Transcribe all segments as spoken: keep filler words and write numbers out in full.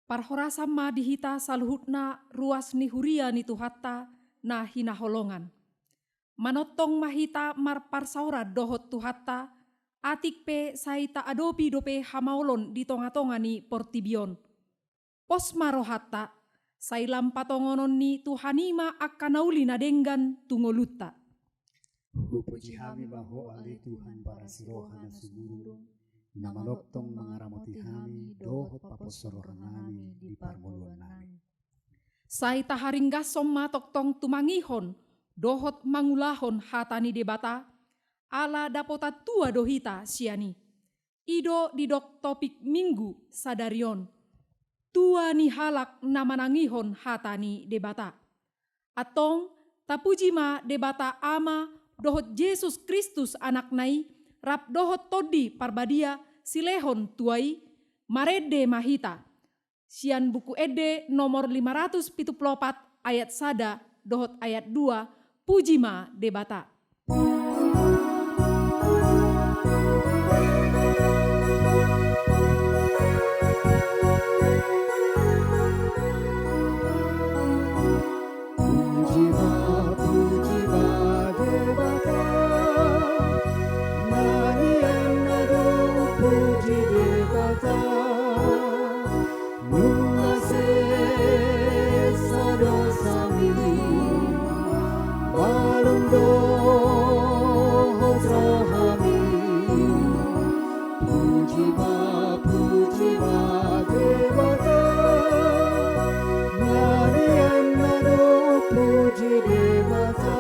Parhorasan ma di hita saluhutna ruas ni huria ni Tuhanta na hinaholongan. Manongtong ma hita marparsaoran dohot Tuhanta, atik pe sai taadopi dope hamaolon di tongatonga ni portibi on. Pos ma rohanta, sai lam patongonon ni Tuhan i ma angka na uli na denggan tu ngolunta. Hupuji hami ma Ho ale Tuhan parasi roha na sumurung, na manongtong mangaramoti hami dohot paposhon rohanami di parngoluonnami. Sai taharinggashon ma tongtong tumangihon dohot mangulahon hata ni Debata, ala dapotan tua do hita sian i. I do didok topik Minggu sadari on, tua ni halak na manangihon hata ni Debata. Antong, tapuji ma Debata Ama dohot Jesus Kristus Anakna i, rap dohot Tondi Parbadia silehon tua i. Marende ma hita sian Buku Ende nomor lima ratus pitu pulu opat, ayat sada dohot ayat dua. Puji ma Debata. Puji ma, puji ma Debata, na nian na do puji Debata. Nunga sesa dosami, malum dohot rohami. Puji ma, puji ma Debata, na nian na do puji Debata.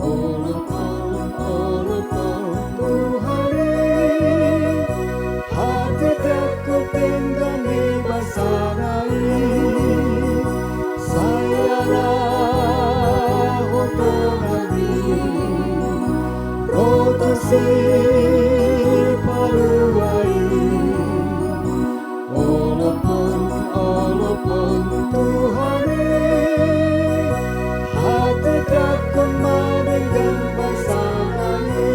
Olopolop, olopolop Tuhan i, hatitakku denggan ni basana i, sai arahon do nami ro tu Sipalua i. Olopolop, olopolop Tuhan i, hatitakku ma denggan basana i.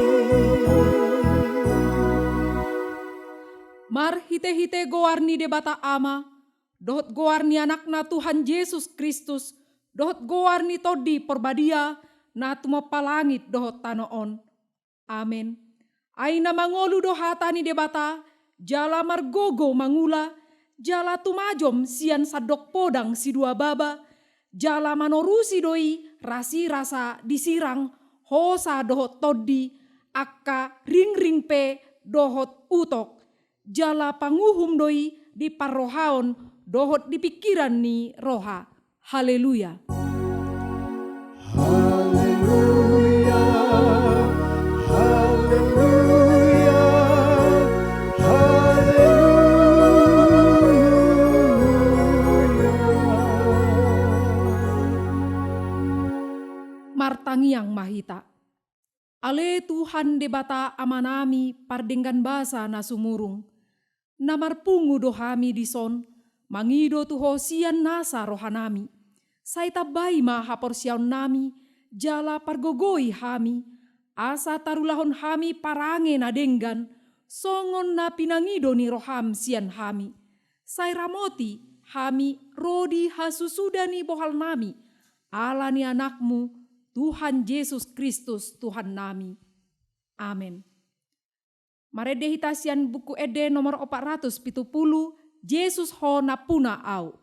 Marhitehite goar ni Debata Ama, dohot goar ni Anakna Tuhan Jesus Kristus, dohot goar ni Tondi Parbadia, na tumompa langit dohot tano on. Amen. Ai na mangolu do hata ni Debata, jala margogo mangula, jala tumajom sian sandok podang sidua baba, jala manorusi do i rasirasa disirang, hosa dohot tondi, angka ringring pe dohot utok, jala panguhum do i di parrohaon dohot di pingkiran ni roha. Haleluya. Haleluya, haleluya, haleluya. Martangiang ma hita. Ale Tuhan Debata Amanami pardenggan basa na sumurung, na marpungu do hami dison, mangido tu Ho sian nasa rohanami. Sai tambai ma haporseaonnami, jala pargogoi hami, asa tarulahon hami parange na denggan, songon na pinangido ni roham sian hami. Sai ramoti hami ro di hasusuda ni bohalnami, ala ni Anakmu, Tuhan Jesus Kristus, Tuhannami. Amen. Marende hita sian Buku Ende nomor opat ratus pitu pulu, Jesus Ho Nampuna Au.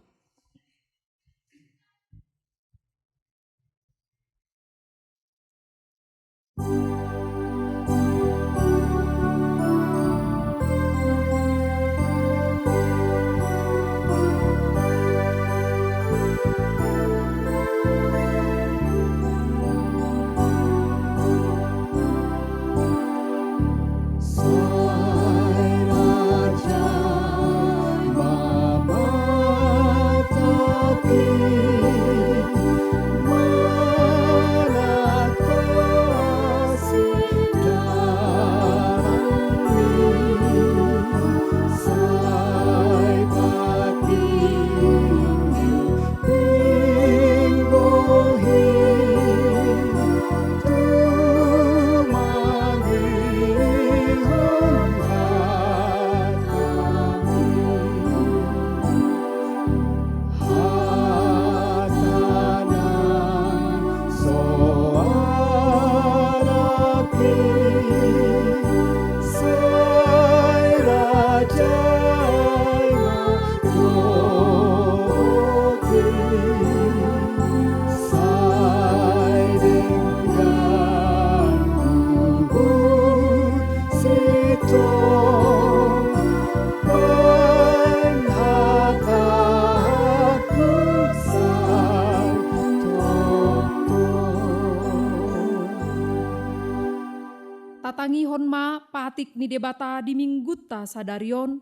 Patik ni Debata di minggunta sadari on,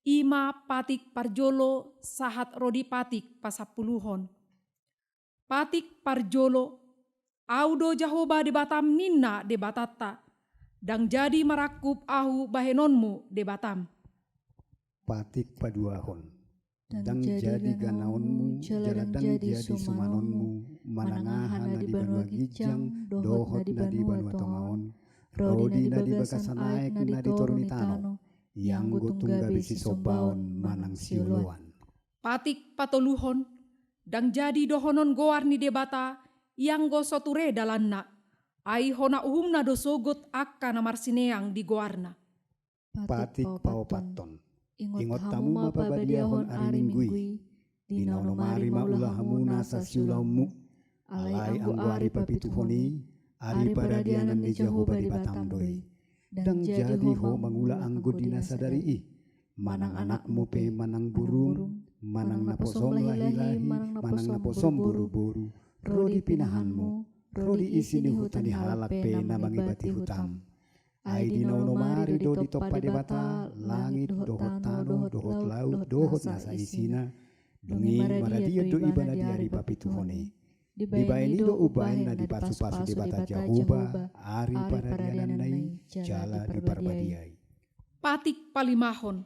i ma patik parjolo sahat ro di patik pasampuluhon. Patik parjolo, Ahu do Jahowa Debatam ninna Debatanta, ndang jadi marangkup Ahu bahenonmu Debatam. Patik paduahon, ndang jadi ganaonmu, jala ndang jadi sumanonmu, manang aha na di banua ginjang, dohot na di banua tonga on, ro di na di bagasan aek na di toru ni tano, ianggo tung gabe sisombaon manang sioloan. Patik patoluhon, ndang jadi dohonon goar ni Debata, ianggo so ture dalanna, ai hona uhumna do sogot angka na marsineang di goarna. Patik paopathon, ingot hamu ma pabadiahon ari Minggu i, di na onom ari ma ula hamu nasa siulaonmu, alai anggo ari papituhon i, ari paradianan ni Jahowa Debatam do i. Ndang jadi ho mangula anggo di na sadari i, manang anakmu pe manang borum, manang naposom lahilahi, manang naposom boruboru, ro di pinahanmu, ro di isi ni huta ni halak pe na mangibati hutam. Ai di na onom ari do ditompa Debata langit dohot tano dohot laut dohot nasa isina, dung i maradian do ibana di ari papituhon i. Dibaen i do umbaen na dipasupasu Debata Jahowa ari paradiananna i jala diparbadiai. Patik palimahon,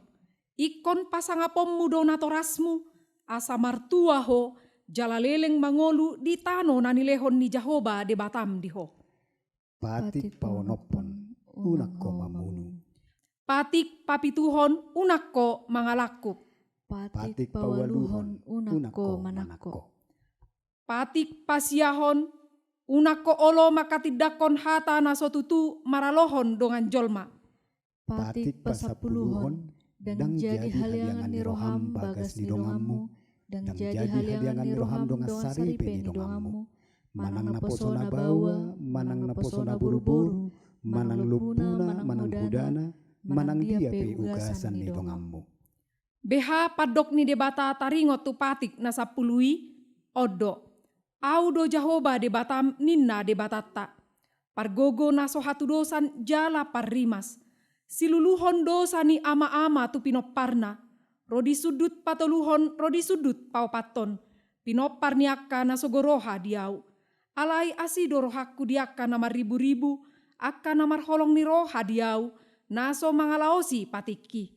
ingkon pasangaponmu do natorasmu, asa martua ho jala leleng mangolu di tano na nilehon ni Jahowa Debatam di ho. Patik paonomhon, unang ho mamunu. Patik papituhon, unang ho mangalangkup. Patik paualuhon, unang ho manangko. Patik pasiahon, unang ho olo manghatindanghon hata na so tutu maralohon dongan jolma. Patik pasampuluhon, ndang jadi haliangan ni roham bagas ni donganmu, ndang jadi haliangan ni roham dongan saripe ni donganmu, manang naposona baoa, manang naposona boruboru, manang lompuna, manang hudana, manang dia pe ugasan ni donganmu. Beha pandok ni Debata taringot tu patik na sampulu i? On do: Ahu do Jahowa Debatam, ninna Debatanta, pargogo na so hatudosan jala parrimas, siluluhon dosa ni amaama tu pinomparna, ro di sundut patoluhon ro di sundut paopathon, pinompar ni angka na sogo roha di Ahu. Alai asi do rohangku di angka na marriburibu, angka na marholong ni roha di Ahu, na so mangalaosi patikki.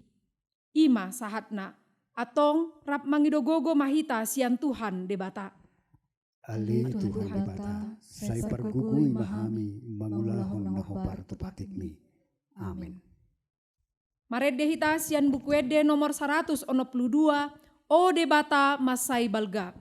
I ma sahatna. Antong rap mangido gogo ma hita sian Tuhan Debata. Ale Tuhan Debata, sai pargogoi ma hami mangulahon na hombar tu patikmi. Amen. Marende hita sian Buku Ende nomor saratus onom pulu dua, O Debata mansai balga.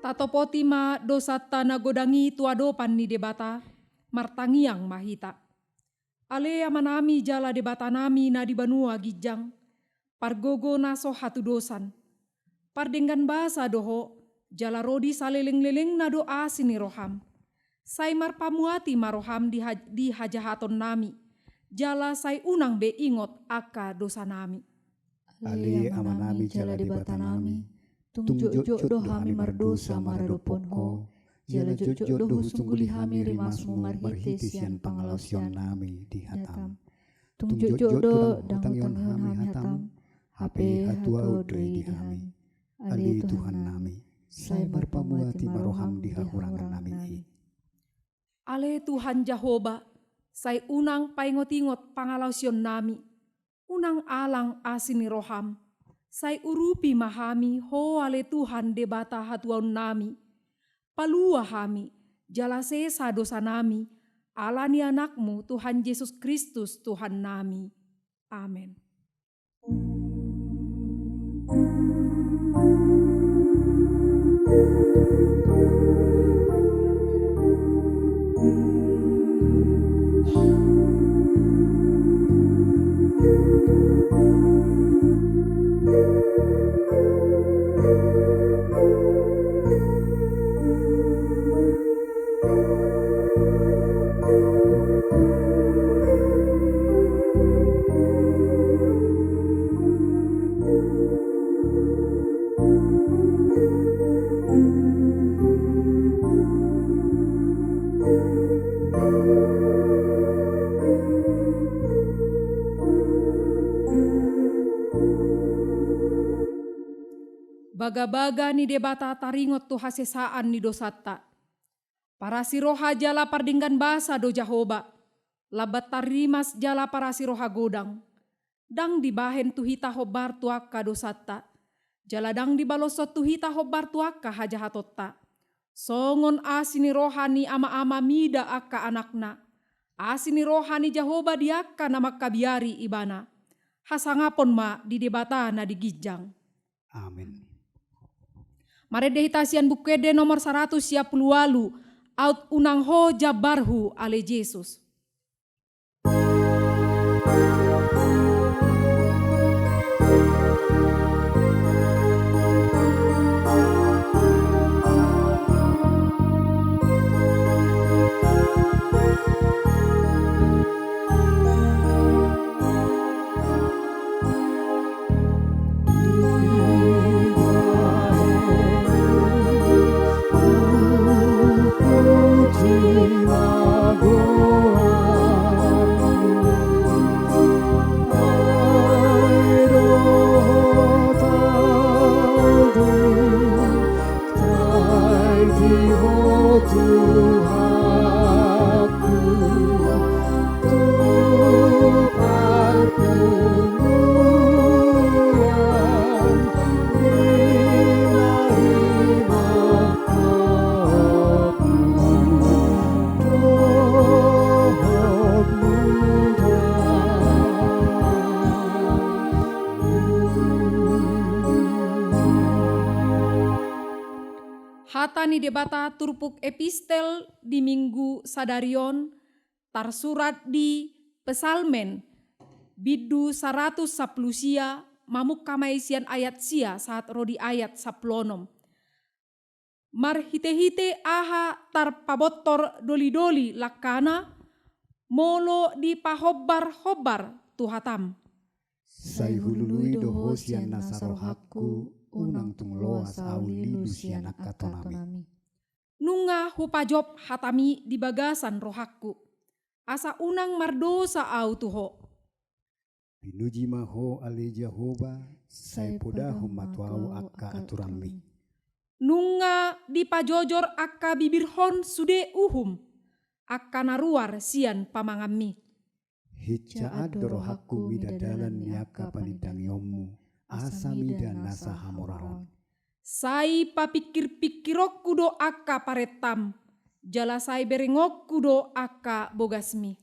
Tatopoti ma dosanta na godang i tu adopan ni Debata, martangiang ma hita. Ale Amanami jala Debatanami na di banua ginjang, pargogo na so hatudosan, pardenggan basa do Ho, jala ro di salelenglelengna do asi ni roham. Sai marpamuati ma roham di ha-, di hajahatonnami, jala sai unang be ingot angka dosanami. Ale Amanami jala Debatanami, tung jotjot do hami mardosa maradophon Ho, jala jotjot do husungguli hami rimasmu marhite sian pangalaosionnami di hatam. Tung jotjot do ndang hutangihon hami hatam, hape hatuaon do i di hami. Ale Tuhannami, sai marpamuati ma roham di hahurangannami i. Ale Tuhan Jahowa, sai unang paingotingot pangalaosionnami, unang alang asi ni roham, sai urupi ma hami Ho ale Tuhan Debata hatuaonnami, palua hami, jala sesa dosanami, ala ni Anakmu Tuhan Jesus Kristus Tuhannami. Amen. Bagabaga ni Debata taringot tu hasesaan ni dosanta. Parasi roha jala pardenggan basa do Jahowa, lambat tarrimas jala parasi roha godang. Ndang dibahen tu hita hombar tu angka dosanta, jala ndang dibaloshon tu hita hombar tu angka hajahatonta. Songon asi ni roha ni ama-ama mida angka anakna, asi ni roha ni Jahowa di angka na mangkabiari ibana. Hasangapon ma di Debata na di ginjang. Amen. Marende hita sian Buku Ende nomor saratus sia pulu ualu, Aut unang Ho jambarhu ale Jesus. Hata ni Debata turpuk epistel di Minggu sadari on tarsurat di Psalmen, bindu saratus sampulu sia, mamungka ma i sian ayat sia sahat ro di ayat sampulu onom. Marhitehite aha tarpabontor dolidoli langkana, molo dipahombarhombar tu hatam. Sai hulului do Ho sian nasa rohangku, unang tung loas ahu lilu sian angka tonami. Nunga hupajop hatami di bagasan rohangku, asa unang mardosa ahu tu Ho. Pinuji ma Ho ale Jahowa, sai podahon ma tu ahu angka aturanmi. Nunga dipajojor angka bibirhon sude uhum, angka na ruar sian pamanganmi. Hinsaan do rohangku mida dalan ni angka panindangionmu, asa mida nasa hamoraon. Sai papingkirpingkironku do angka parentam, jala sai berengonku do angka bogasmi.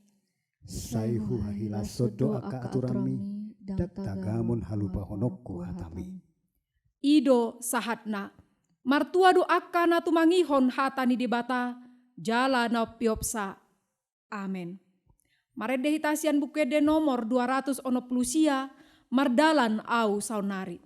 Sai huhahilashon do angka aturanmi, ndang tagamon halupahononku hatami. I do sahatna. Martua do angka na tumangihon hata ni Debata, jala na umpeopsa. Amen. Marende hita sian Buku Ende nomor dua ratus onom pulu sia, Mardalan Ahu Saonnari.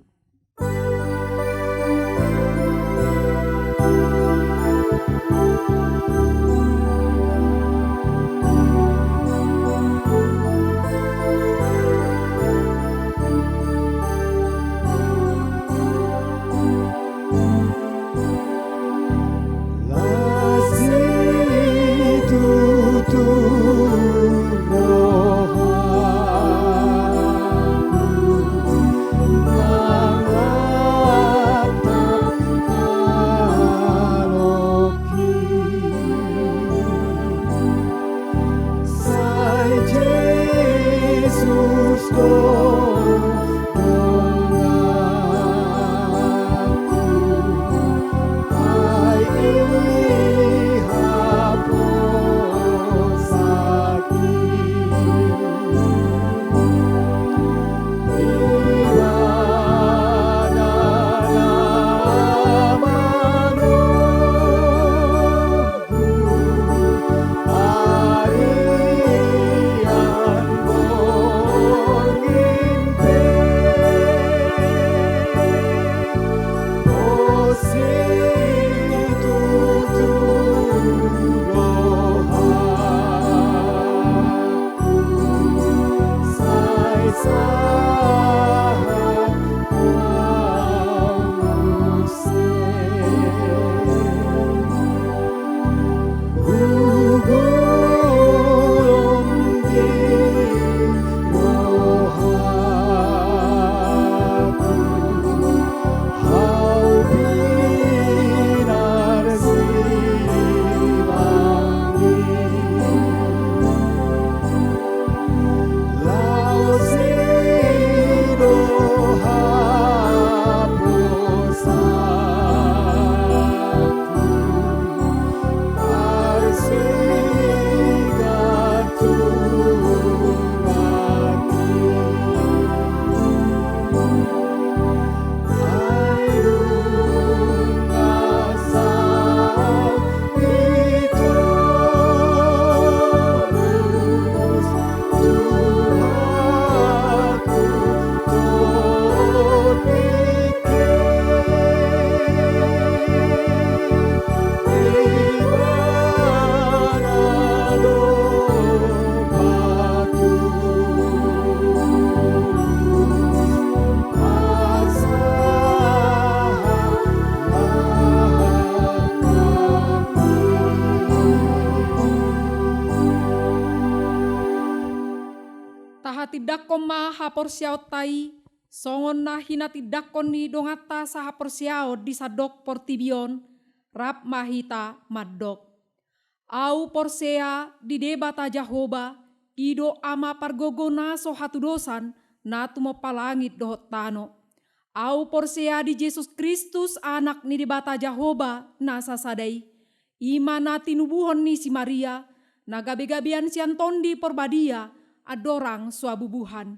Tahatindangkon ma haporseaonta i, songon na hinatindangkon ni donganta sahaporseaon di sandok portibi on, rap ma hita mandok. Ahu porsea di Debata Jahowa, i do Ama pargogo na so hatudosan, na tumompa langit dohot tano. Ahu porsea di Jesus Kristus, Anak ni Debata Jahowa na sasada i, i ma na tinubuhon ni si Maria, na gabegabean sian Tondi Porbadia, andorang so habubuhan.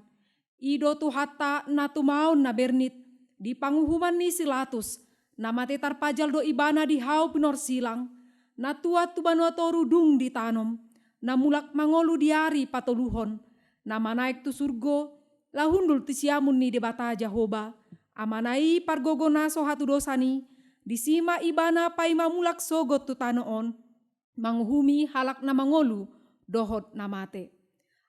I do Tuhanta na tumaon na bernit, di panguhuman ni si Latus, na mate tarpajal do Ibana di hau pinorsilang, na tuat tu banua toru dung ditanom, na mulak mangolu di ari patoluhon, na manaek tu surgo, laho hundul tu siamun ni Debata Jahowa, Amana i pargogo na so hatudosan i, disi ma Ibana paima mulak sogot tu tano on, manguhumi halak na mangolu dohot na mate.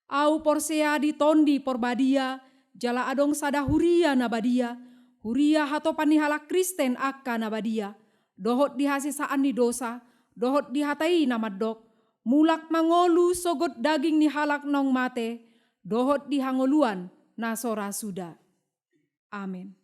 Ahu porsea di Tondi Porbadia, jala adong sada huria na badia, huria hatopan ni halak Kristen angka na badia, dohot di hasesaan ni dosa, dohot di hata i na mandok, mulak mangolu sogot daging ni halak naung mate, dohot di hangoluan na so ra suda. Amen.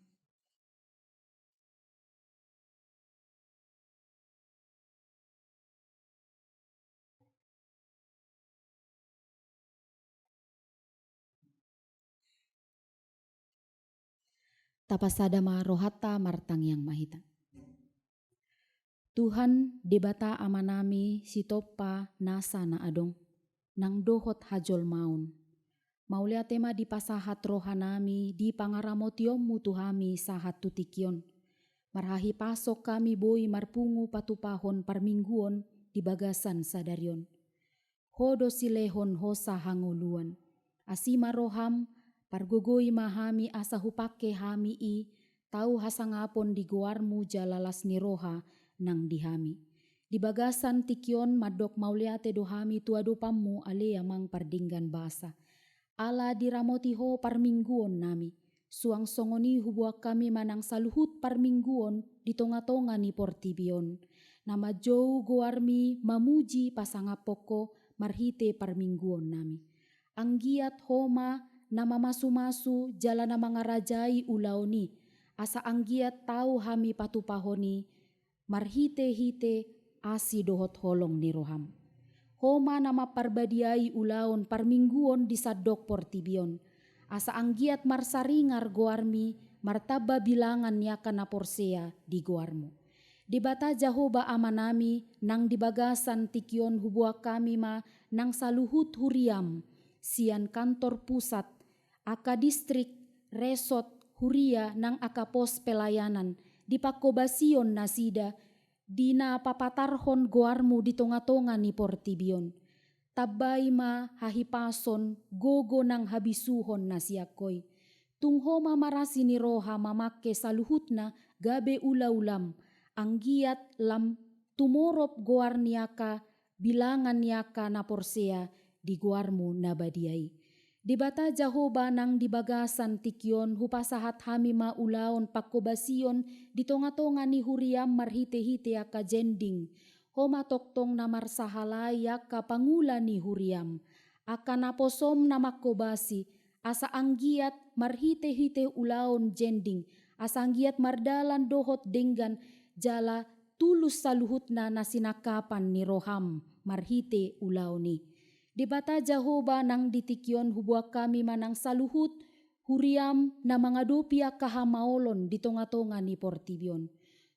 Tapasada ma rohanta, martangiang ma hita. Tuhan, Debata Amanami, sitompa nasa na adong, nang dohot hajolmaon. Mauliate ma dipasahat rohanami di pangaramotionmu tu hami sahat tu tingki on. Marhahipason hami boi marpungu patupahon parmingguon di bagasan sadari on. Ho do silehon hosa hangoluan. Asi ma roham, pargogoi ma hami asa hupangke hami i, tau hasangapon di goarmu jala las ni roha nang di hami. Di bagasan tingki on mandok mauliate do hami tu adopanmu ale Amang pardenggan basa. Ala diramoti ho parmingguonnami. Suang songon i huboan hami manang saluhut parmingguon di tongatonga ni portibi on. Na manjou goarmi mamuji pasangaphon ho marhite parmingguonnami. Anggiat ho ma na mamasumasu jala na mangarajai ulaon i, asa anggiat tau hami patupahon i marhitehite asi dohot holong ni roham. Ho ma na mamparbadiai ulaon parmingguon di sandok portibi on, asa anggiat marsaringar goarmi, martamba bilangan ni angka na porsea di goarmu. Debata Jahowa Amanami, nang di bagasan tingki on huboan hami ma nang saluhut huriam, sian kantor pusat, angka distrik, resort, huria nang angka pos pelayanan, di panghobasion nasida, di na papatarhon goarmu di tonga-tonga ni portibi on. Tambai ma hahipason, gogo nang habisuhon na sian Ho i. Tung Ho ma marasi ni roha mamangke saluhutna gabe ula-ulam, anggiat lam tumorop goar ni angka bilangan ni angka na porsea di goarmu na badia i. Debata Jahowa, nang di bagasan tingki on hupasahat hami ma ulaon panghobasion di tonga-tonga ni huriam marhite-hite angka jending. Ho ma tongtong na marsahalai angka pangula ni huriam, angka naposom na manghobasi, asa anggiat marhite-hite ulaon jending, asa anggiat mardalan dohot denggan, jala tulus saluhutna na sinangkapan ni roham marhite ulaon i. Debata Jahowa, nang di tingki on huboan hami ma nang saluhut huriam na mangadopi angka hamaolon di tonga-tonga ni portibi on.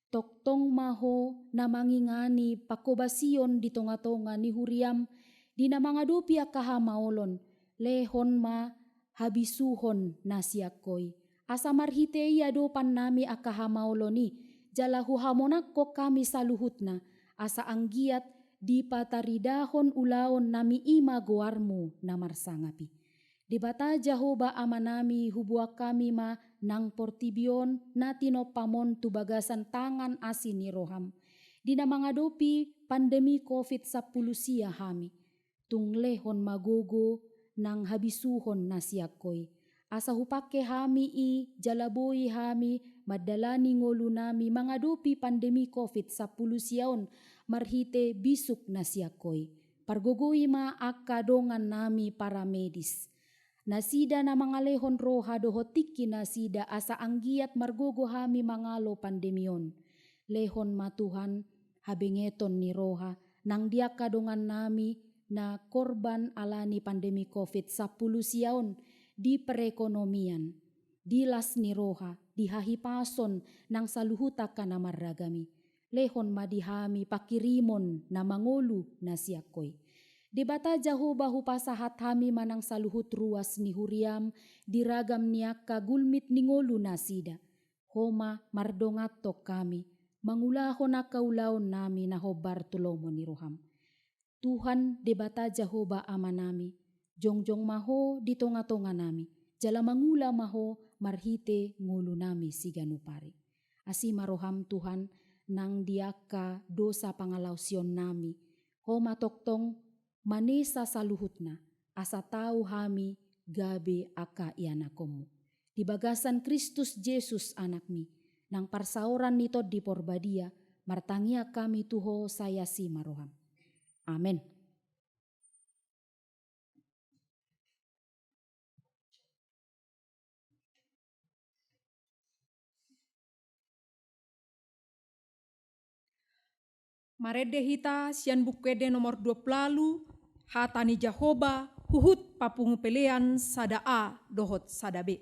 Tongtong ma Ho na mangingani panghobasion di tonga-tonga ni huriam, di na mangadopi angka hamaolon, lehon ma habisuhon na sian Ho i. Asa marhite i adopannami angka hamaolon i, jala huhamonanghon hami saluhutna, asa anggiat dipataridahon ulaonnami i ma goarmu na marsangap i. Debata Jahowa Amanami, huboan hami ma nang portibi on na tinompam on tu bagasan tangan asi ni roham, di na mangadopi pandemi covid sampulu sia hami. Tung lehon ma gogo nang habisuhon na sian Ho i, asa hupangke hami i jala boi hami mandalani ngolunami mangadopi pandemi covid sampulu sia on marhite bisuk na sian Ho i. Pargogoi ma angka dongannami paramedis, nasida na mangalehon roha dohot tingki nasida, asa anggiat margogo hami mangalo pandemi on. Lehon ma Tuhan habengeton ni roha nang di angka dongannami na korban ala ni pandemi covid sampulu sia on di perekonomian, di las ni roha, di hahipason nang saluhut angka na marragam i. Lehon ma di hami panghirimon na mangolu na sian Ho i. Debata Jahowa, hupasahat hami ma nang saluhut ruas ni huriam di ragam ni angka gulmit ni ngolu nasida. Ho ma mardonganhon hami mangulahon angka ulaonnami na hombar tu lomo ni roham. Tuhan Debata Jahowa Amanami, jongjong ma Ho di tonga-tonganami, jala mangula ma Ho marhite ngolunami siganup ari. Asi ma roham Tuhan, nang di angka dosa pangalaosionnami, Ho ma tongtong manesa saluhutna, asa tau hami gabe angka ianakhonmu. Di bagasan Kristus Jesus Anakmi, nang parsaoran ni Tondi Porbadia, martangiang hami tu Ho, sai asi ma roham. Amen. Marende hita sian Buku Ende nomor dua pulu ualu, Hata ni Jahowa, huhut papungu pelean sada A dohot sada B.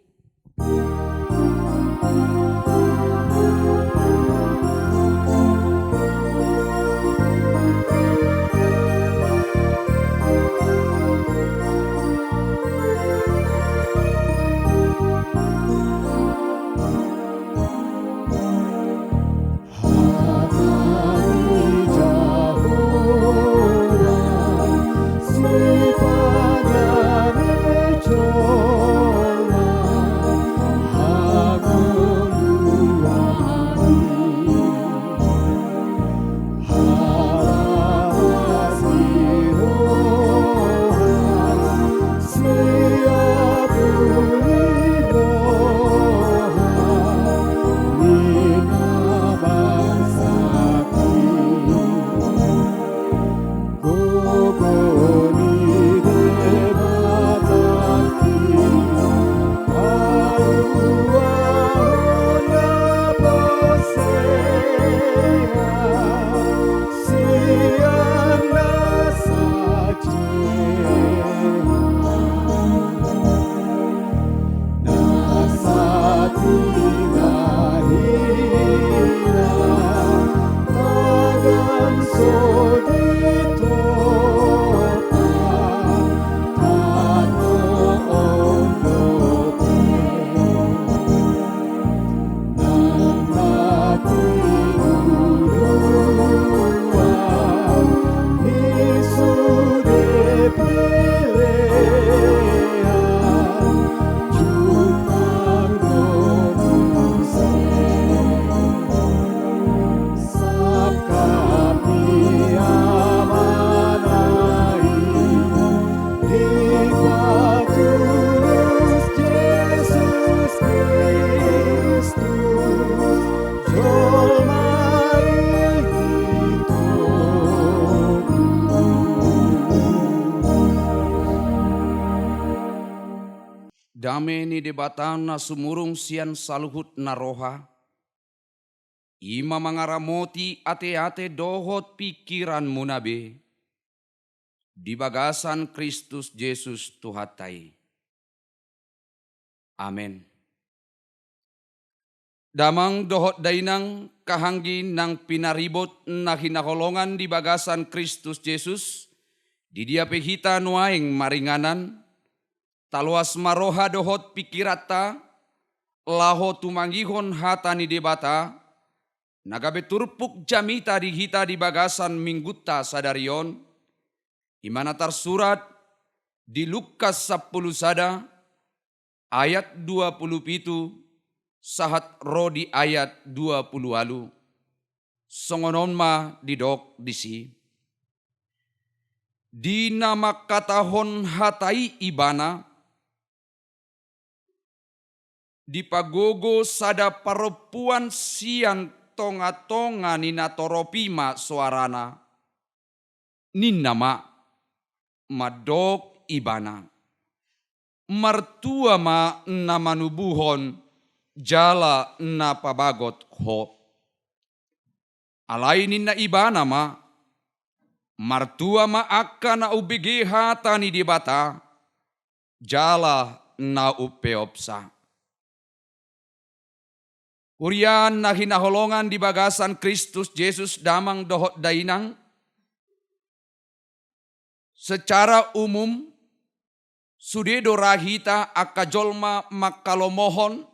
ni Debata na sumurung sian saluhut na roha, i ma mangaramoti ateate dohot pingkiranmuna be, di bagasan Kristus Jesus Tuhanta i. Amen. Damang dohot dainang, haha anggi nang pinaribot na hinaholongan di bagasan Kristus Jesus, di dia pe hita nuaeng maringanan, taloas ma roha dohot pingkiranta, laho tumangihon hata ni Debata, na gabe turpuk jamita di hita di bagasan minggunta sadari on, i ma na tarsurat di Lukas sampulu sada, ayat dua pulu pitu, sahat ro di ayat dua pulu ualu. Songon on ma didok disi. Di na mangkatahon hata i ibana, dipagogo sada parompuan sian tongatonga ni natorop i ma soarana. Ninna ma, mandok ibana: Martua ma na manubuhon jala na pabagot ho. Alai ninna ibana ma: Martua ma angka na umbege hata ni Debata, jala na umpeopsa. Huria na hinaholongan di bagasan Kristus Jesus, damang dohot dainang, secara umum, sude do ra hita angka jolma mangkalomohon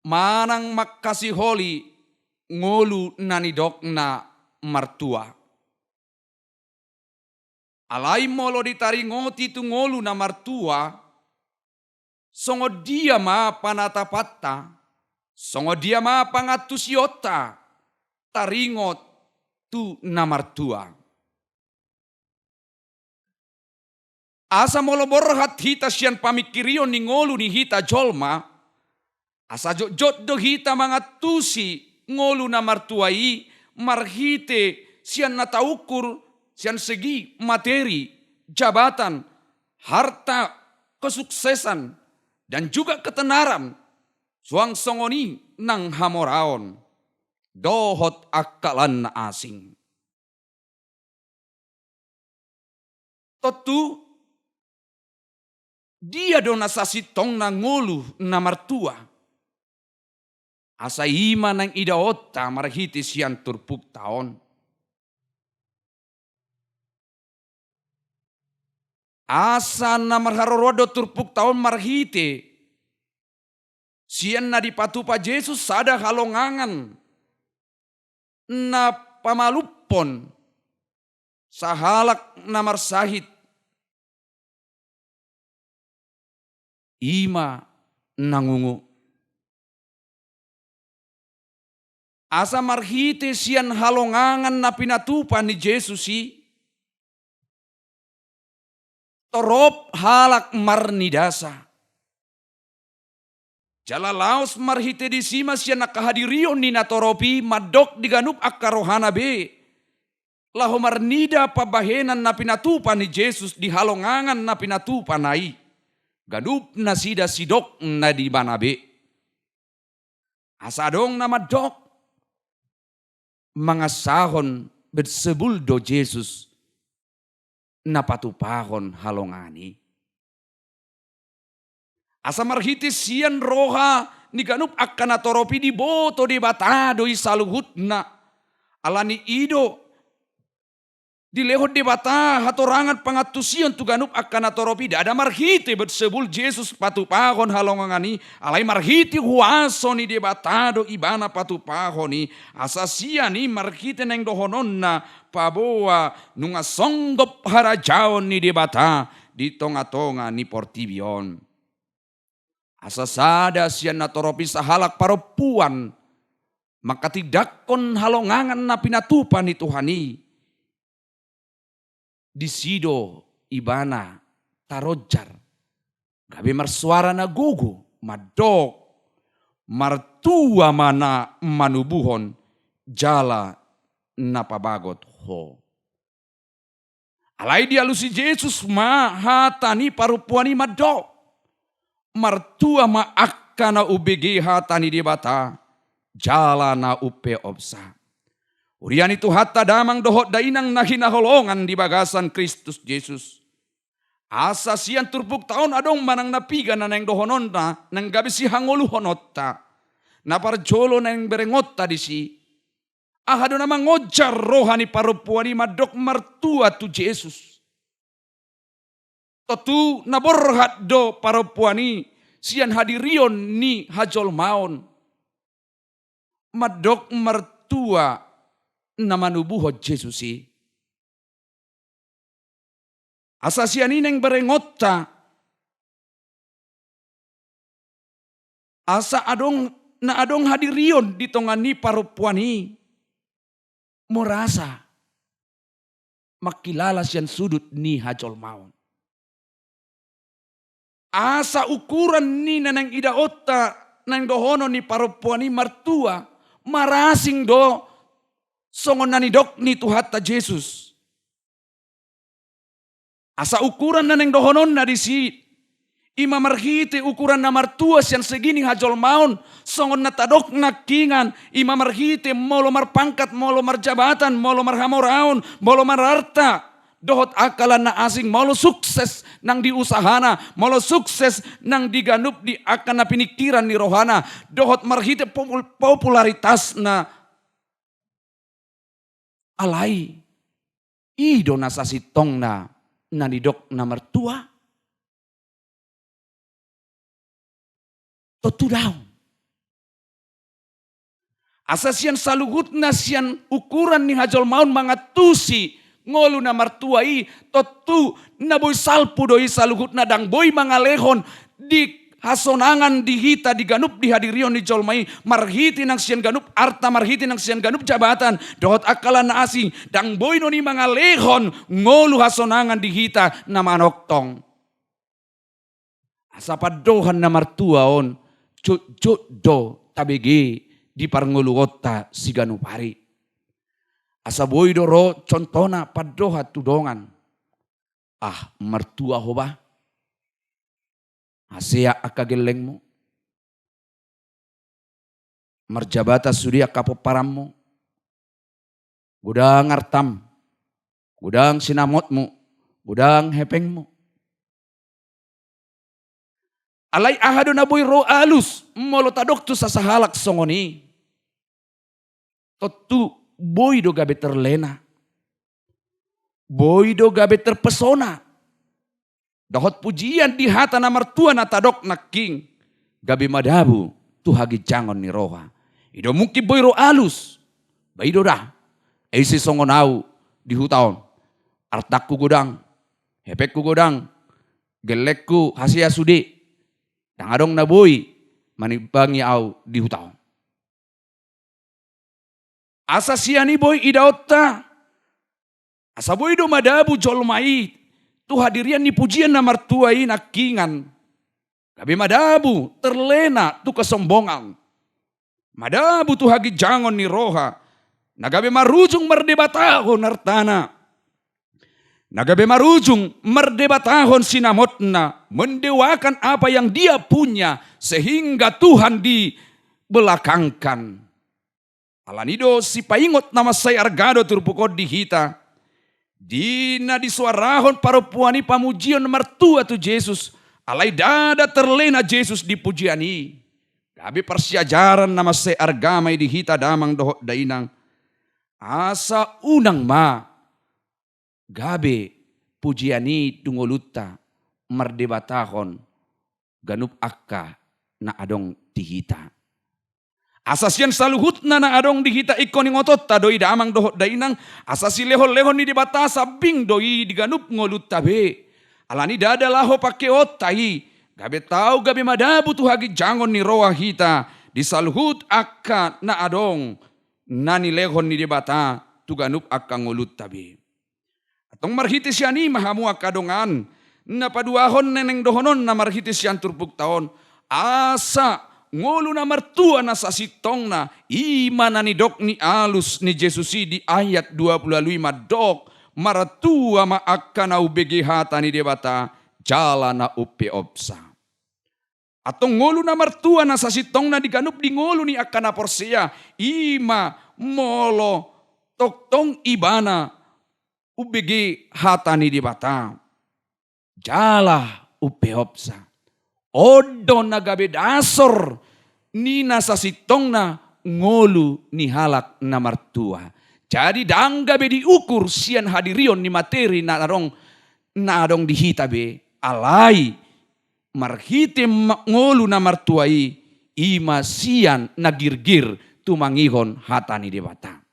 manang manghasiholi ngolu na nidokna martua. Alai molo ditaringoti tu ngolu na martua, songon dia ma panatapanta, songon dia ma pangantusionta taringot tu na martua? Asa molo borhat hita sian pamingkirion ni ngolu ni hita jolma, asa jotjot do hita mangantusi ngolu na martua i marhite sian na taukur sian segi materi, jabatan, harta, kesuksesan, dan juga ketenaran, suang songon i nang hamoraon dohot angka lan na asing. Tontu, dia do na sasintongna ngolu na martua? Asa i ma naeng idaonta marhite sian turpukta on. Asa na marharoroan do turpukta on marhite sian na dipatupa Jesus sada halongangan na pamalumhon sahalak na marsahit, i ma na ngungu. Asa marhite sian halongangan na pinatupa ni Jesus i, torop halak marnidasa. Jala laos marhite disi ma sian angka hadirion ni natorop i mandok di ganup angka rohana be, laho marnida pambahenan na pinatupa ni Jesus di halongangan na pinatupana i, ganup nasida sidok na di ibana be. Asa adong na mandok, mangasahon Belsebul do Jesus na patupahon halongangan i. Asa marhite sian roha ni ganup angka natorop i diboto Debata do i saluhutna. Ala ni i do dilehon Debata hatorangan pangantusion tu ganup angka natorop i, ndada marhite Belsebul Jesus patupahon halongangan i, alai marhite huaso ni Debata do ibana patupahon i. Asa sian i marhite naeng dohononna paboa nunga songgop harajaon ni Debata di tongatonga ni portibi on. Asa sada sian natorop i sahalak parompuan manghatindanghon halongangan na pinatupa ni Tuhan i, disi do ibana taronjar, gabe marsuara na gogo mandok, martua ma na manubuhon jala na pabagot ho. Alai dialusi Jesus ma hata ni parompuan i mandok, martua ma angka na umbege hata ni Debata, jala na umpeopsa. Huria ni Tuhanta damang dohot dainang na hinaholongan di bagasan Kristus Jesus. Asa sian turpukta on adong ma nang na piga na naeng dohononna, naeng gabe sihangoluhononta. Na parjolo naeng berengonta disi. Aha do na mangonjar roha ni parompuan i mandok martua tu Jesus? Tontu na borhat do parompuan i sian hadirion ni hajolmaon mandok martua na manubuhon Jesus i. Asa sian i naeng berengonta, asa adong, na adong hadirion di tonga ni parompuan i merasa mangkilala sian sudut ni hajolmaon. Asa ukuran ni na naeng idaonta, naeng dohonon ni parompuan i martua, marasing do songon na nidok ni Tuhanta Jesus. Asa ukuran na naeng dohononna disi, i ma marhite ukuran na martua sian segi ni hajolmaon, songon na tadok nangkiningan, i ma marhite molo marpangkat, molo marjabatan, molo marhamoraon, molo mararta, dohot angka na asing, molo sukses nang di usahana, molo sukses nang di ganup di angka na piningkiran ni rohana, dohot marhite popul-, popularitasna. Alai i do na sasintongna na nidok na martua? Tontu daong. Asa sian saluhutna sian ukuran ni hajolmaon mangantusi ngolu na martua i, tontu na boi salpu do i saluhutna, ndang boi mangalehon di hasonangan di hita di ganup di hadirion ni jolma i, marhite nang sian ganup arta, marhite nang sian ganup jabatan, dohot angka na asing, ndang boi do i mangalehon ngolu hasonangan di hita na manongtong. Asa pandohan na martua on jotjot do tabege di parngoluonta siganup ari. Asa boi do ro contohna pandohan tu dongan. Ah, martua ho bah. Hasea angka gellengmu. Marjabatan sude angka pomparanmu. Godang artam. Godang sinamotmu. Godang hepengmu. Alai aha do na boi ro alus molo tadok tu sasahalak songon i? Tontu boi do gabe terlena. Boi do gabe terpesona dohot pujian di hata na martua na tadok nangkin, gabe madabu tu haginjangon ni roha. I do mungkin boi ro alus. Bah, i do da. Ai ise songon au di huta on? Artangku godang, hepengku godang, gellengku hasea sude. Ndang adong na boi manimbangi au di huta on. Asa sian i boi idaonta, asa boi do madabu jolma i tu hadirian ni pujian na martua i nangkiningan. Gabe madabu, terlena tu kesombongan. Madabu tu haginjangon ni roha. Na gabe marujung mardebatahon artana. Na gabe marujung mardebatahon sinamotna, mendewakan apa yang dia punya, sehingga Tuhan dibelakangkan. Alani do sipaingot na mansai arga do turpuk on di hita. Di na disoarahon parompuan i pamujion martua tu Jesus, alai ndada terlena Jesus di pujian i. Gabe parsiajaran na mansai arga ma i di hita damang dohot dainang. Asa unang ma gabe pujian i tu ngolunta mardebatahon ganup angka na adong di hita. Asa sian saluhutna na adong di hita ingkon ingotonta do i damang dohot dainang, asa silehonlehon ni Debata sambing do i di ganup ngolunta be. Alani ndada laho pangkeonta i, gabe tau gabe madabu tu haginjangon ni roha hita di saluhut angka na adong na nilehon ni Debata tu ganup angka ngolunta be. Antong marhite sian i ma hamu angka dongan, na paduahon na naeng dohonon na marhite sian turpukta on, asa ngolu na martua na sasintongna, i ma na nidok ni alus ni Jesus i di ayat dua pulu ualu i mandok, martua ma angka na umbege hata ni Debata, jala na umpeopsa. Antong ngolu na martua na sasintongna di ganup di ngolu ni angka na porsea, i ma molo tongtong ibana umbege hata ni Debata jala umpeopsa. On do na gabe dasor ni na sasintongna ngolu ni halak na martua. Jadi ndang gabe diukur sian hadirion ni materi na adong, na adong di hita be, alai marhite ma-, ngolu na martua i, i ma sian na girgir tumangihon hata ni Debata.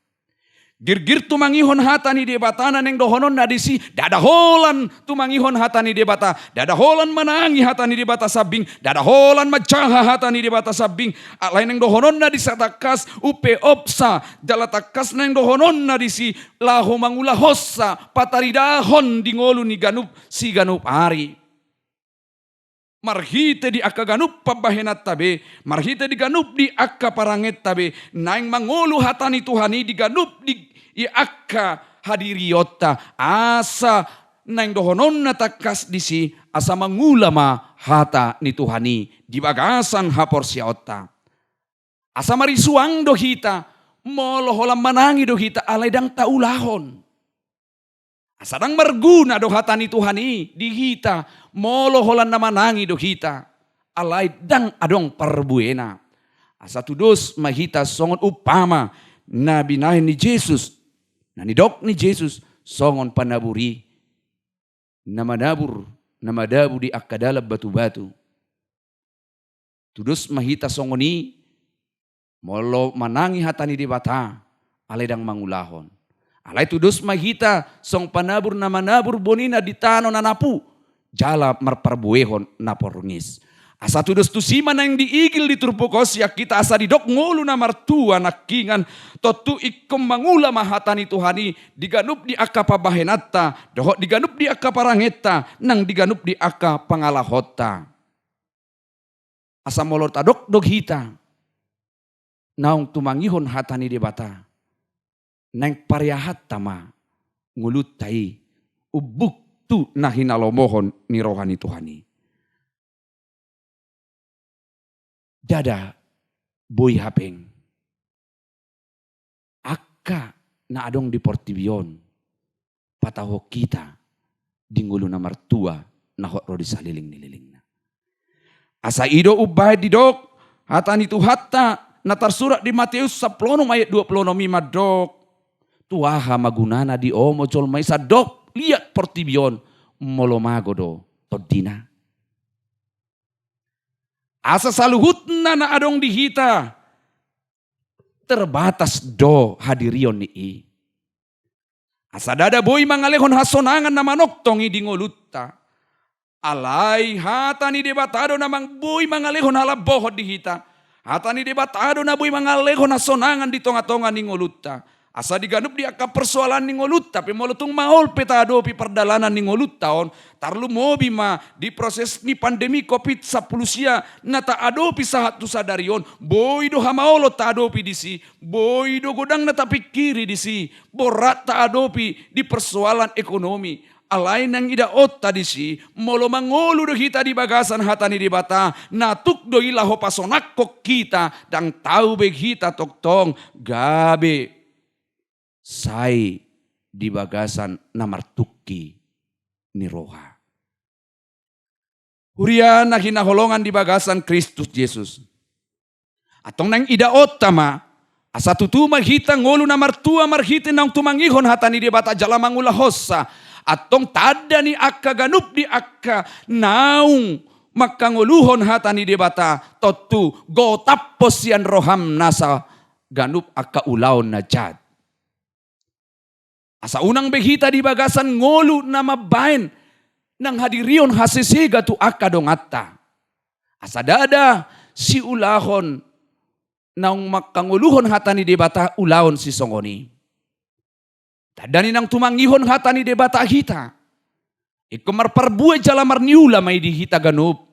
Girgir tumangihon hata ni Debata na naeng dohononna disi, ndada holan tumangihon hata ni Debata, ndada holan manangi hata ni Debata sambing, ndada holan manjaha hata ni Debata sambing, alai naeng dohononna disi tangkas umpeopsa, jala tangkas naeng dohononna disi laho mangulahonsa pataridahon di ngolu ni ganup siganup ari. Marhite di angka ganup pambahenanta be, marhite di ganup di angka parangenta be, naeng mangolu hata ni Tuhan i di ganup di, di angka hadirionta, asa naeng dohononna tangkas disi, asa mangula ma hata ni Tuhan i di bagasan haporseaonta. Asa marisuang do hita, molo holan manangi do hita, alai ndang taulahon. Asa ndang marguna do hata ni Tuhan i di hita, molo holan na manangi do hita, alai ndang adong parbuena. Asa tudos ma hita songon umpama na binahen ni Jesus, na nidok ni Jesus songon panabur i, na manabur, na madabu di angka dalan batu-batu. Tudos ma hita songon i, molo manangi hata ni Debata, alai ndang mangulahon. Alai tudos ma hita songon panabur na manabur bonina di tano na napu, jala marparbuehon na porngis. Asa tudos tusi ma naeng diigil di turpuk on sian hita, asa didok ngolu na martua nangkingan, tontu ingkon mangula ma hata ni Tuhan i di ganup di angka pambahenanta, dohot di ganup di angka parangenta, nang di ganup di angka pangalahonta. Asa molo tadok do hita naung tumangihon hata ni Debata, naeng pareahanta ma ngolunta i umbuk tu na hinalomohon ni roha ni Tuhan i. Ndada boi hapeng angka na adong di portibi on patahon hita di ngolu na martua na hot ro di saleleng ni lelengna. Asa i do umbahen didok hata ni Tuhanta na tarsurat di Mateus sampulu onom ayat dua pulu onom i mandok, tu aha ma gunana diomo jolma i sandok liat portibi on, molo mago do tondina? Asa saluhutna na adong di hita terbatas do hadirion ni i. Asa ndada boi mangalehon hasonangan na manongtong i di ngolunta. Alai hata ni Debata do na mang-, boi mangalehon halambohon di hita. Hata ni Debata do na boi mangalehon hasonangan di tonga-tonga ni ngolunta. Asa di ganup di angka persoalan ni ngolunta pe, molo tung maol pe taadopi pardalanan ni ngolunta on, tarlumobi ma di proses ni pandemi covid sampulu sia na taadopi sahat tu sadari on, boi do hamaolon taadopi disi, boi do godang na tapingkiri disi, borat taadopi di persoalan ekonomi. Alai naeng idaonta disi, molo mangolu do hita di bagasan hata ni Debata, na tuk do i laho pasonangkon hita, ndang tau be hita tongtong gabe sai di bagasan na martungki ni roha. Huria na hinaholongan di bagasan Kristus Jesus. Antong naeng idaonta ma, asa tutu ma hita ngolu na martua marhite naung tumangihon hata ni Debata jala mangulahonsa. Antong tanda ni angka ganup di angka naung mangkangoluhon hata ni Debata, tontu gotaphon sian roham nasa ganup angka ulaon na jat. Asa unang be hita di bagasan ngolu na mambaen nang hadirion hasesega tu angka donganta. Asa ndada siulahon naung mangkangoluhon hata ni Debata ulaon sisongon i. Tanda ni naung tumangihon hata ni Debata hita. Ingkon marparbue jala marniula ma i di hita ganup.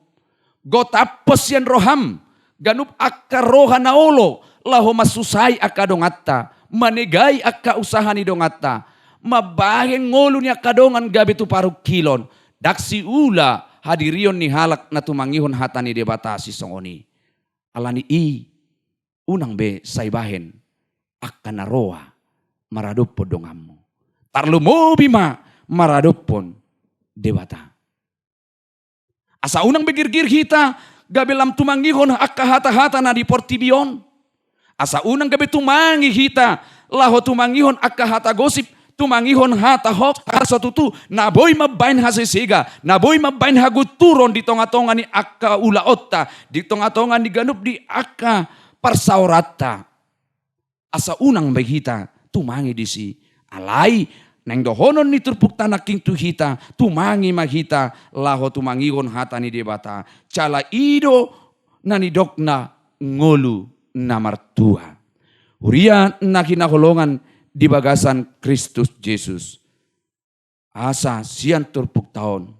Gotaphon sian roham ganup angka roha na olo laho mansusai angka donganta, manegai angka usaha ni donganta, mambahen ngolu ni angka dongan gabe tu parungkilon, ndang siula hadirion ni halak na tumangihon hata ni Debata sisongon i. Ala ni i, unang be sai bahen angka na roa maradophon donganmu. Tarlumobi ma maradophon Debata. Asa unang be girgir hita gabe lam tumangihon angka hata-hata na di portibi on. Asa unang gabe tumangi hita laho tumangihon angka hata gosip, tumangihon hata hoax, asa tutu na boi mambahen hasesega, na boi mambahen hagunturon di tonga-tonga ni angka ulaonta, di tonga-tonga ni ganup di angka parsaoranta. Asa unang be hita tumangi disi. Alai naeng dohonon ni turpukta nangkin tu hita, tumangi ma hita laho tumangihon hata ni Debata. Jala i do na nidokna ngolu na martua. Huria na hinaholongan di bagasan Kristus Jesus. Asa sian turpukta on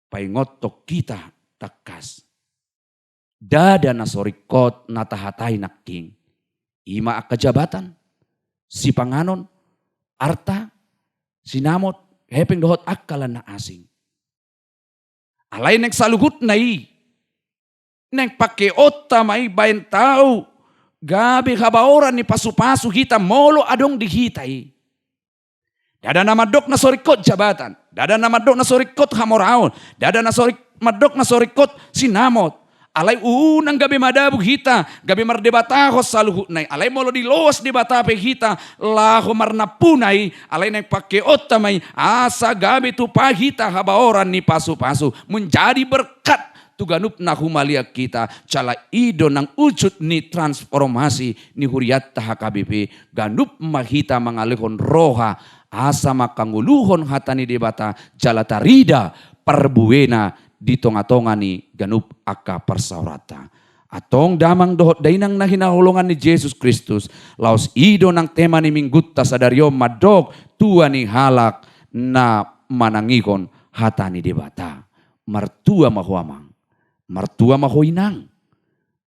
paingothon hita tangkas. Ndada na so ringkot na tahatai nangkin. I ma angka jabatan, sipanganon, arta, sinamot, hepeng dohot angka na asing. Alai naeng saluhutna i, naeng pangkeonta ma i baen tau gabe habaoran ni pasu-pasu hita molo adong di hita i. Ndada na mandok na so ringkot jabatan, ndada na mandok na so ringkot hamoraon, ndada na so ring-, mandok na so ringkot sinamot. Alai unang gabe madabu hita, gabe mardebatahon saluhutna i. Alai molo diloas Debata pe hita laho marnampuna i, alai naeng pangkeonta ma i asa gabe tupa hita habaoran ni pasu-pasu, menjadi berkat tu ganup na humaliang hita. Jala i do nang ujut ni transformasi ni hurianta H K B P. Ganup ma hita mangalehon roha asa mangkangoluhon hata ni Debata jala tarida parbuena di tonga-tonga ni ganup angka parsaoranta. Antong damang dohot dainang na hinaholongan ni Jesus Kristus, laos i do nang tema ni minggunta sadari on mandok tua ni halak na manangihon hata ni Debata. Martua ma ho amang, martua ma ho inang,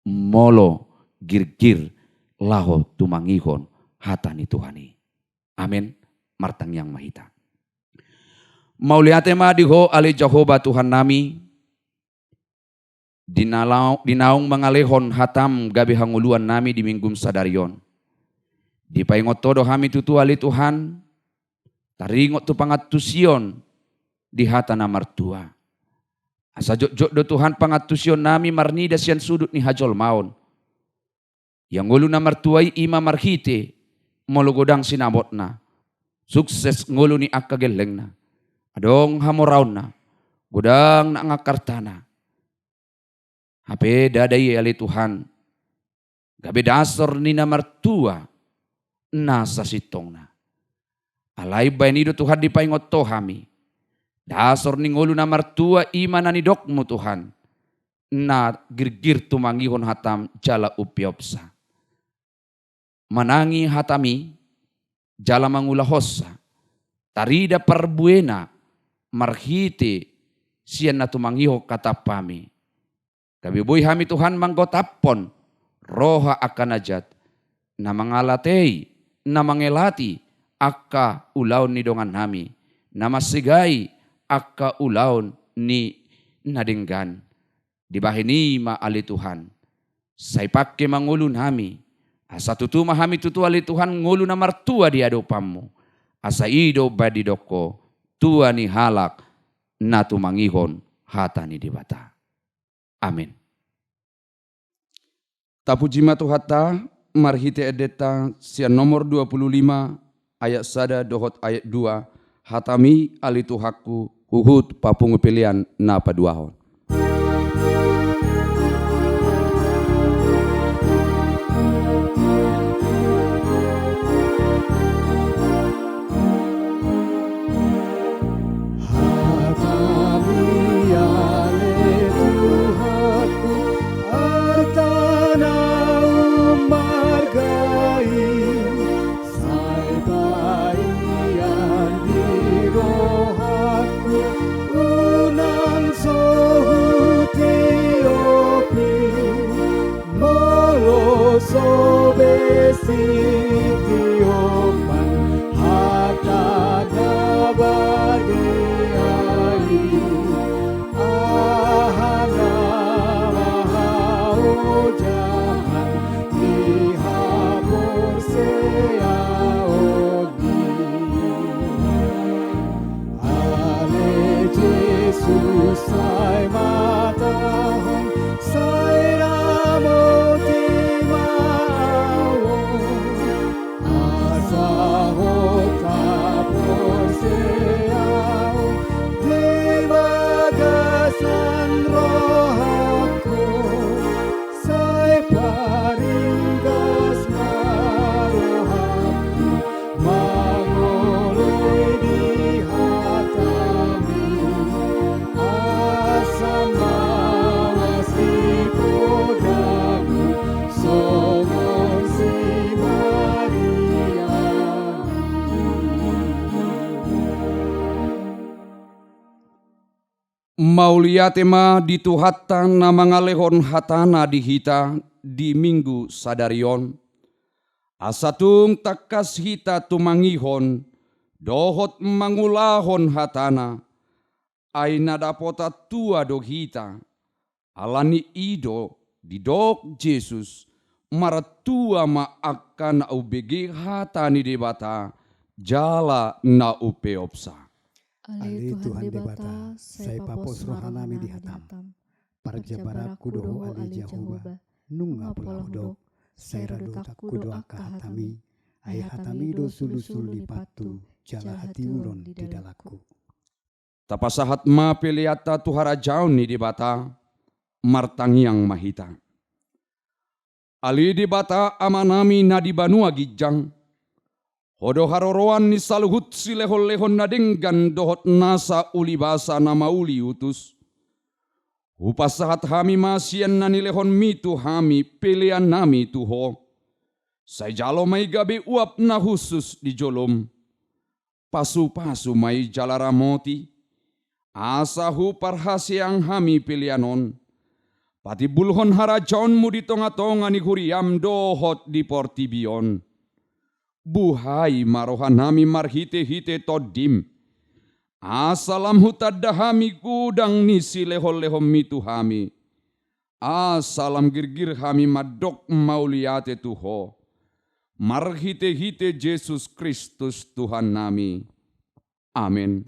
molo girgir laho tumangihon hata ni Tuhan i. Amen. Martangiang ma hita. Mauliate ma di Ho ale Jahowa Tuhannami, di na lau-, di naung mangalehon hatam gabe hangoluannami di minggum sadari on. Dipaingot Ho do hami tutu ale Tuhan, taringot tu pangantusion di hata na martua. Asa jotjot do Tuhan pangantusionnami marnida sian sudut ni hajolmaon. Ia ngolu na martua i, i ma marhite molo godang sinamotna, sukses ngolu ni angka gellengna, adong hamoraonna, godang nang angka artana. Hape ndada i ale Tuhan gabe dasor ni na martua na sasintongna. Alai baen i do Tuhan dipaingot Ho hami. Dasor ni ngolu na martua i ma na nidokmu Tuhan, na girgir tumangihon hatam jala umpeopsa. Manangi hatami jala mangulahonsa, tarida parbuena marhite sian na tumangihon hatampami. Gabe boi hami Tuhan manggotaphon roha angka na jat, na mangalatei, na mangelati angka ulaon ni dongannami, na mansegai angka ulaon ni na denggan. Dibahen i ma ale Tuhan, sai pangke ma ngolunami, asa tutu ma hami tutu ale Tuhan ngolu na martua di adopanmu. Asa i do umbahen didok Ho, tua ni halak na tumangihon hata ni Debata. Amen. Tapuji ma Tuhanta marhite endenta sian nomor dua puluh lima ayat sada dohot ayat dua, hatami ale Tuhanku, huhut papungu pelean na paduahon. Hatami ale Tuhanku, arta na ummarga i, sai baen di rohangku, unang so hutiopi. Molo so be sitiopon hata na badea i, Pojahan di haporseaon i. Ale Jesus, sai matahon, sai ramoti ma ahu on. Asa hot haporseaon di bagasan rohangku, sai paringgas ma rohangku mangoloi di hatamu. Asa malas di podamu songon si Maria. Mauliate ma di Tuhanta na mangalehon hatana di hita di Minggu sadari on, asa tung tangkas hita tumangihon dohot mangulahon hatana, ai na dapotan tua do hita. Ala ni i do didok Jesus, martua ma angka na umbege hata ni Debata jala na umpeopsa. Ale Tuhan Debata, sai papos rohanami di hatam. Parjabaranku do ho ale Jahowa, nunga pola hudok, sai radotanku do angka hatami, ai hatami do sulusul ni pathu jala hatiuron di dalanku. Tapasahat ma peleanta tu harajaon ni Debata, martangiang ma hita. Ale Debata Amanami na di banua ginjang, Ho do haroroan ni saluhut silehonlehon na denggan dohot nasa ulibasa na mauliutus. Hupasahat hami ma sian na nilehonmi tu hami peleannami tu Ho. Sai jalo ma i gabe uap na hushus di jolom. Pasupasu ma i jala ramoti, asa huparhaseang hami pelean on, patimbulhon harajaonmu di tongatonga ni huriam dohot di portibi on. Buhai ma rohanami marhitehite Tondim, asa lam hutanda hami godang ni silehonlehonmi tu hami. Asa lam girgir hami mandok mauliate tu Ho, marhitehite Jesus Kristus Tuhannami. Amen.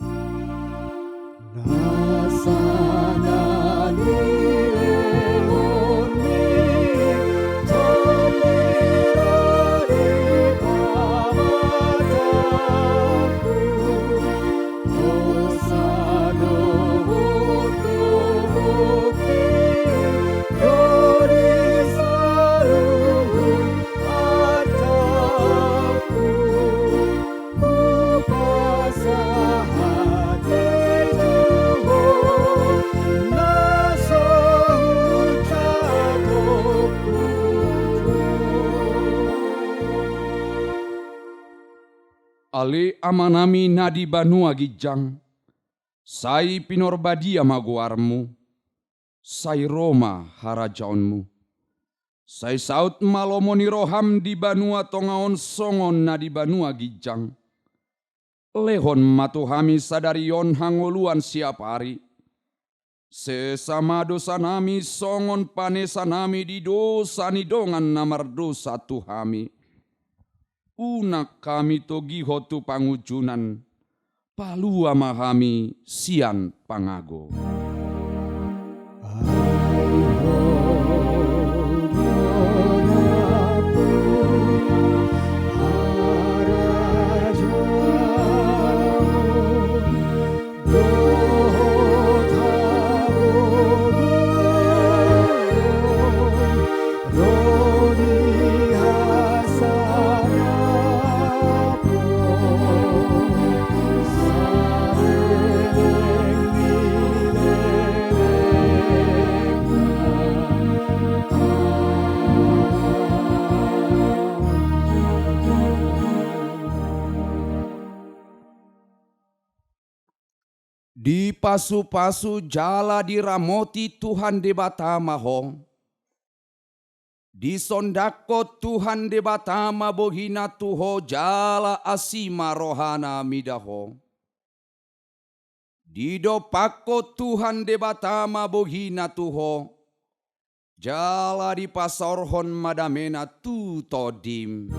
Hupasahat tu Ho na so hujalo. Ale Amanami na di banua ginjang, sai pinarbadia ma goarmu. Sai ro ma harajaonmu. Sai saut ma lomo ni roham di banua tonga on songon na di banua ginjang. Lehon ma tu hami sadari on hangoluan siapari. Sesa ma dosanami songon panesanami di dosa ni dongan na mardosa tu hami. Unang hami togihon tu pangunjunan, palua ma hami sian pangago. Dipasupasu jala diramoti Tuhan Debata ma ho. Disondangkon Tuhan Debata ma bohina tu ho jala asi ma rohana mida ho. Didompakkon Tuhan Debata ma bohina tu ho. Jala dipasaorhon ma damena tu tondim.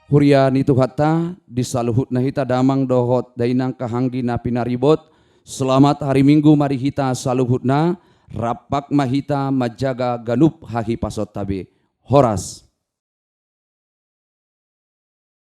Huria ni Tuhanta, di saluhutna hita damang dohot dainang, angka anggi na pinaribot, selamat hari Minggu ma di hita saluhutna. Rap ma hita manjaga ganup hahipasonta be. Horas.